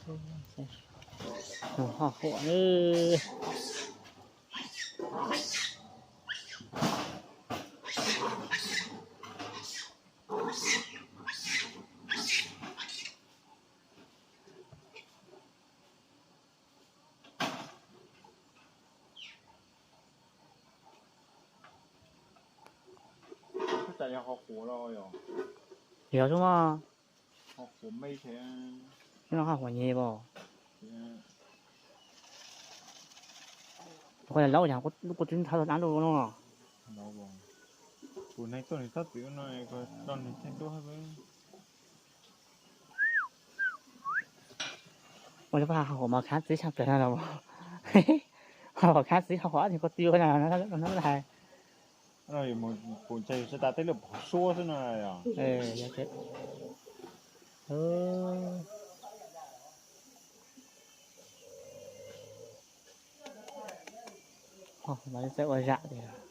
Ho huam. Yog xwb mas. Nyob no haj huam nyem pom. Qhov laus yog lub kuj tsis thab dab lub no. Ua li pab haj huam mas khab txiv tshaj plaws no los. Haj huam khab txiv haj huam ib tug ko tw no hais. Pum ntshai yus tsis tas tej lub pov suab xwb no. Ho mas txawj ua zam tiag.